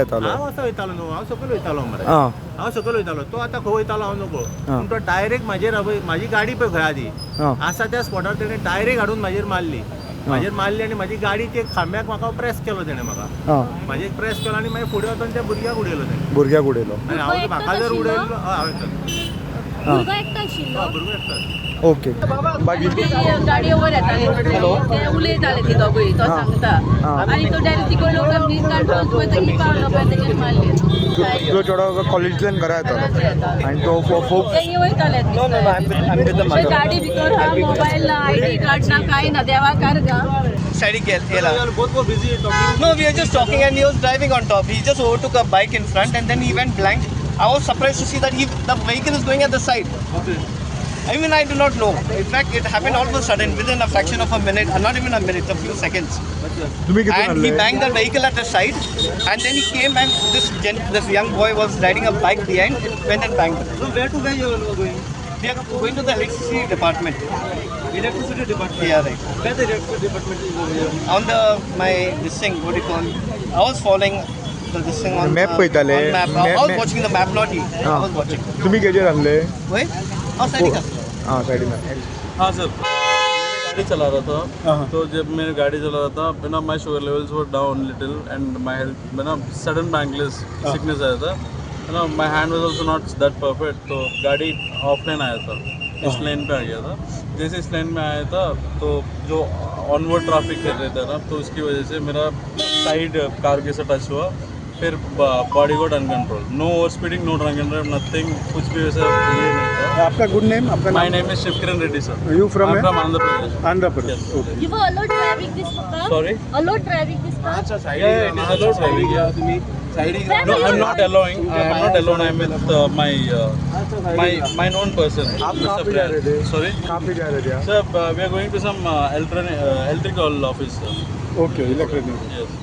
येतालो. हांव असो वयतालो न्हू, हांव सकयल वयतालो मरे. हांव सकयल वयतालो, तो आतां खंय वयतालो हांव नको. पूण तो डायरेक्ट म्हाजेर, म्हाजी गाडी पळय खंय आदी आसा त्या स्पॉटार तेणें डायरेक्ट हाडून म्हाजेर मारली. म्हाजेर मारली आनी म्हाजी गाडी ते खांब्याक म्हाका प्रेस केलो तेणें म्हाका. म्हाजेर प्रेस केलो आनी मागीर फुडें वचून त्या भुरग्याक उडयलो तेणें. भुरग्याक उडयलो. आनी हांव म्हाका जर उडयलो, हांव भुरगो एकटो आशिल्लो. भुरगो एकटो. ओके, बाकी गाडी ओवर येताली, ते उलयताले ती दोगूय, तो सांगता आनी तो डायरेक्ट तिकडलो कंट्रोल पावलो पळय तेजेर मारली. तुजो चेडो कॉलेजींतल्यान घरा येतालो आनी तो वयताले गाडी भितर मोबायल ना, आयडी कार्ड ना, कांय ना, देवा कार गा. No, we were just talking and he was driving on top. He just overtook a bike in front and then he went blank. I was surprised to see that the vehicle is going at the side. Okay. I mean, I do not know. In fact, it happened all of a sudden, within a fraction of a minute, not even a minute, a few seconds. And he banged the vehicle at the side, and then he came and this young boy was riding a bike behind. It went and banged. So where to where you are going? We are going to the electricity department. Electricity department? Yeah, right. Where the electricity department is over here? On the, my, this thing, what do you call? I was following this thing on map पळयताले. On map. I was watching the map, not he. I was watching. तुम्ही केजेर आणले? Wait. हांव सायडीक आसलो. हां, सायडीन. हाँ sir, गाड़ी चला रहा था, तो जब मैं गाड़ी चला रहा था ना, my sugar levels were down little and my health ना सडन बैंकलेस सिकनेस आया था ना, my hand was also not that perfect, तो गाड़ी ऑफलाइन आया था, इस लाइन पे आ गया था. जैसे इस लाइन में आया था तो जो ऑनवर्ड ट्रैफिक कर रहे थे ना, तो उसकी वजह से मेरा साइड कार के साथ टच हुआ. फिर body got uncontrol, no over speeding, no drunk and drive, nothing, कुछ भी वैसा ये नहीं था. आपका गुड नेम? आपका my name is Shivkiran Reddy sir. You from? I am from Andhra Pradesh. Andhra Pradesh, okay. You were alone driving this car? Sorry? Alone driving this car? Yeah, it is allowed driving. Yeah. No, I'm not allowing. I am not alone. I'm with my my known person. आप कहाँ pay जा रहे थे? Sorry? कहाँ pay जा रहे थे आप? Sir, we are going to some electrical office. Sir. Okay, electronic. Yes.